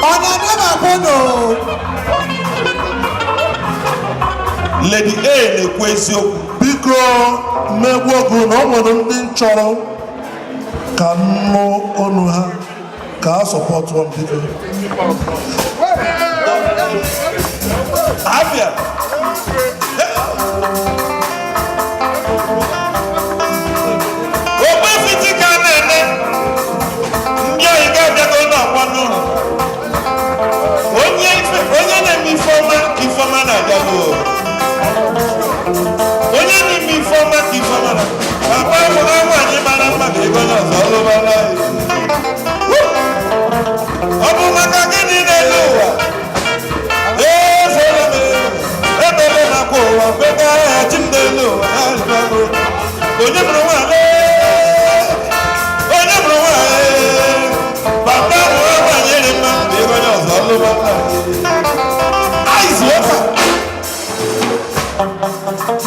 Ọ na-adabakwa unu? Lady A na-ekwu eziokwu. Biko, mmegbu ogu na o nwere ndị m chọrọ ka m nụ onu ha ka a sọpọtụọ m, biko. Abịa. Ogbuefi Chika na-eme ndị oyi ga-abịago n'ọgbọ n'ụlọ. Onye onye na-eme ife ọma ka ife ọma na-abịago. Onye na-eme ife ọma ka ife ọma na papa mụrụ nwaanyị mara mma ka ego n'ọzọ ọlụbara. Ọ bụ maka gịnị n'elu ụwa? Efere m ebele nakwa ụwa kweta ya chi m n'elu ụwa ya rịbago. Onye mụrụ nwaanyị? Onye mụrụ nwaanyị? Papa mụrụ nwaanyị dị mma ka ego n'ọzọ ọlụbara. Aizu ụka.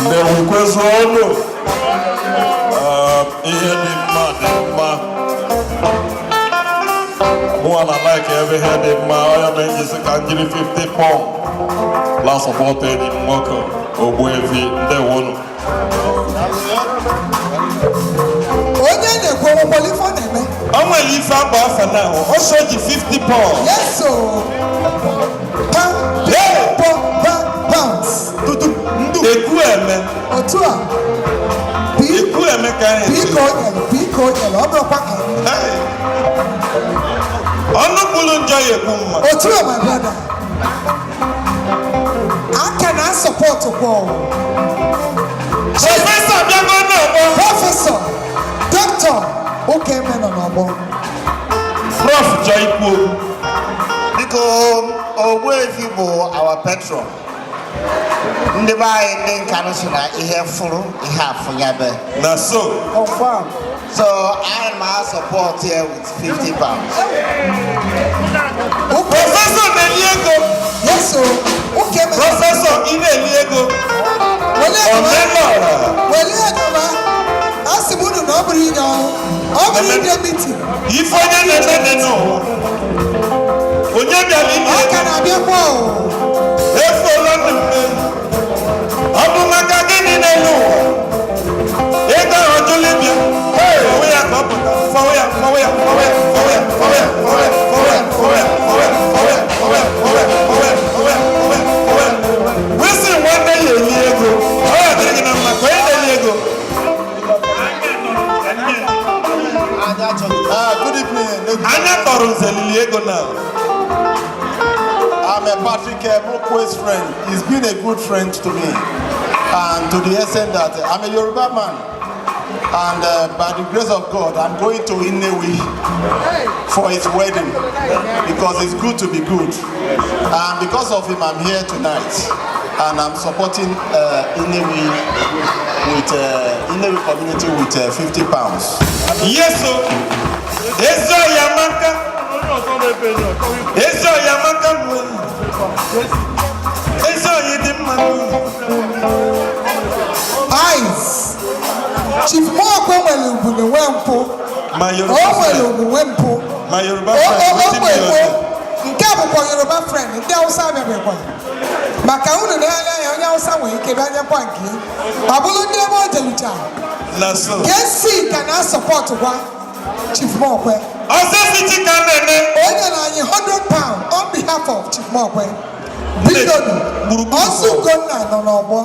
Nnewi kwezuonu. Ihe dị mma dị mma. Mụnwa na like ebe ihe dị mma. Ọ ya mere njisi ka m jiri 50 pound la support enyi m nwoke Ogbuefi. Ndewonu. Onye na-ekwu onwekwala ife ọ na-eme. O nwere ife agba afa na ọsọ ji 50 pound. Yes o. Pound, Hey! po, pa, pounds. Tutu ekwu eme. Otu a. P, Ekwu eme ka anyị P ka o nyere, P ka o nyere, ọ bụrụkwa ka. Hey! Ọnụ kwuru njọ ya ekwu mma. Otu a, my brother. Aka na support kwa o. Professor bịago n'ọgbọ. Professor, Doctor, Ukeme nọ n'ọgbọ. Prof chọọ ikwu okwu. Biko, Ogbuefi bụ our patron. Ndị be anyị ndị Nkanụ si na ihe fụrụ ihe afụnyabe. Na so. Confirm. So I ma support here with 50 pounds. Professor na-eli ego. Yes o. Ukeme. Professor, ị na-eli ego. Welie gaba. Omelọra. Welie gaba. A sị m unu na ọ bụrụ inye ọrụ. Ọ bụrụ ide meeting. Ife onye na-eme dị n'ụwa. Onye bịara ili Ọ ka ego. na-abịakwa o. Efuola ndụ mmeri. Ọ bụ maka gịnị n'elu ụwa? Ego ahụ jụrụ ịbịa. Fọwọ́ ya ka ọ pụta. Fọwọ́ ya, fọwọ́ ya, fọwọ́ ya, fọwọ́ ya, fọwọ́ ya, fọwọ́ ya, fọwọ́ ya, fọwọ́ ya, fọwọ́ ya, fọwọ́ ya, fọwọ́ ya, fọwọ́ ya, fọwọ́ ya, fọwọ́ ya, fọwọ́ ya. Wilson nwanne ya eli ego. Ọ ya dịrị gị na mma ka onye na-eli ego. Good evening. Anya tọrọ nze lili ego na. I'm a Patrick Mokwe's friend. He's been a good friend to me. And to the extent that I'm a Yoruba man. And by the grace of God, I'm going to Nnewi for his wedding because it's good to be good. And because of him, I'm here tonight. And I'm supporting Nnewi with Nnewi community with 50 pounds. Yes o. Ezi ọya maka. Ezi ọya maka bụ ezi ọyị dị mma n'ụlọ. Eyes. Chief Mokwe nwere ugwu na nwe mpụ. Ma Yoruba O nwere friend. ugwu nwe mpụ. Ma Yoruba O friend, o o wetin be your kwe name? Nke a bụkwa Yoruba friend, ndị Hausa abịabịakwa. Maka unu na-anya ya, onye Hausa nwere ike bịa nyekwa nke ya. Ọ bụrụ ndị ebe o jelucha. Na so. KC ka na-support kwa Chief Mokwe. Ọsịsị Chika na-eme. O nyere anyị £100 on behalf of Chief Mokwe. Biko, Gburugburu. Ọsụ Ugonna nọ n'ọgbọ.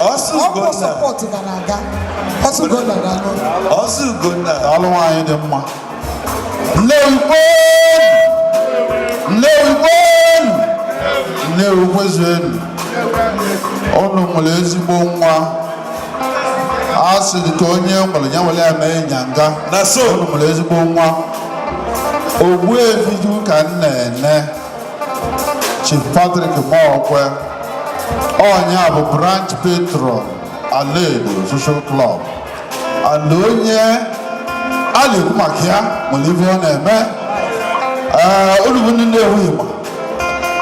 Ọsụ Ọkwụ Ugonna. support gara aga. Ọsụ Ugonna na-anụ. Ọsụ Ugonna. Daalụ, nwaanyị dị mma. Nnewi kwenu! Nnewi kwenu! Nnewi kwezuenu! Unu nwere ezigbo nwa. A sị ka onye nwere ya were ya mee nyanga. Na so. Unu nwere ezigbo nwa. Ogbuefi ka m na-ene Chief Patrick Mokwe. Ọnya bụ branch patron Aledo Social Club. And onye a na-ekwu maka ya nwere ife ọ na-eme. Ee, unu bụ ndị na-ewu ịgba.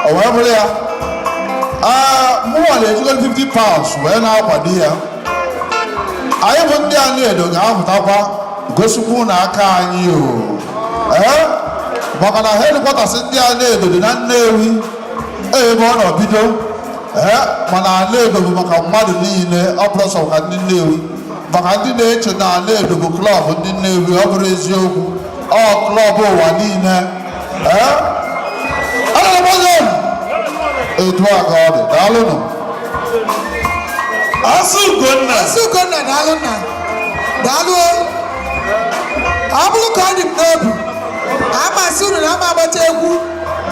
O wee bụrụ ya. Ee, mụnwa na-ejikọ 50 pounds wee na-akwado ya. Anyị bụ ndị Anaedo ga-apụtakwa gosikwu na aka anyị o. Ee, Maka na headquarters ndị Anaedo dị na Nnewi, ebe ọ nọ bido. Ee, mana Anaedo bụ maka mmadụ niile, ọ bụrụ sọ maka ndị Nnewi. Maka ndị na-eche na Anaedo bụ club ndị Nnewi, ọ bụrụ eziokwu, ọ club ụwa niile. Ee, ana m ọzọ etu a ka ọ dị. Daalụnụ. Asụ Ugonna. Asị Ugonna, daalụ nna, daalụ o. Ọ bụrụ ka ọ dị m n'obi, amasị unu na ama agbacha egwu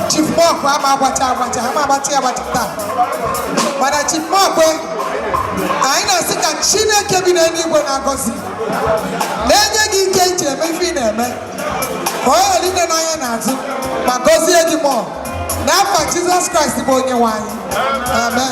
Chief Mokwe, ama agbacha agbacha, ama agbacha ya agbacha taa. Mana Chief Mokwe, anyị na-asị ka Chineke bi n'eluigwe na-agọzi, na-enye gị ike iji eme ife ị na-eme, ka ọ ghara ile n'anya n'azụ, ma gọzie gị mụọ n'afa Jizọs Kraịst bụ onye nwe anyị. Amen.